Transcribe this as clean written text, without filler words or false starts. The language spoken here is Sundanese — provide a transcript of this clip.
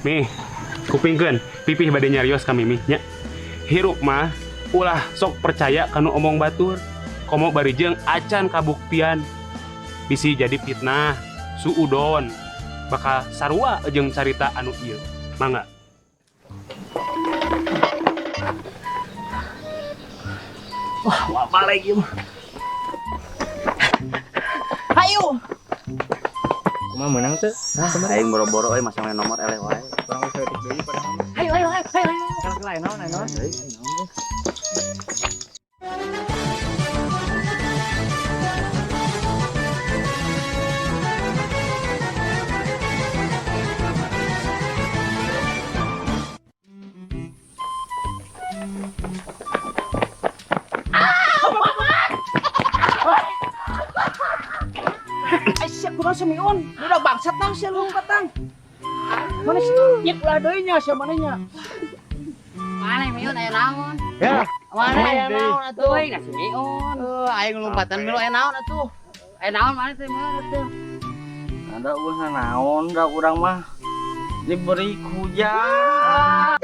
Mih, kupingkeun, pipih bade nyarios ka Mimih nya. Hirup mah ulah sok percaya kanu omong batur. Komo bari jeung acan kabuktian. Bisi jadi fitnah, suudon, bakal sarua jeung carita anu ieu. Mangga. Wah, wabah lagi mah. Hayu. Kumaha meunang teu? Aing boro-boro euy masang nomor eleh wae. Urang geus saeutik deui padahal mah. Hayu, hayu, hayu, hayu. Kalah lain naon naon. Ai sia kumaha semiun? Budak bangsat nang sia lompatan. Mana sih nyek ulah deui nya sia maneh nya. Mana Miun aya naon? Ya. Mana aya Deui. naon atuh? Euy, nasi Miun. Heuh, aing lompatan milu aya naon atuh. Aya naon mana teh Miun atuh? Ada ulah naon da urang mah diberi hujan.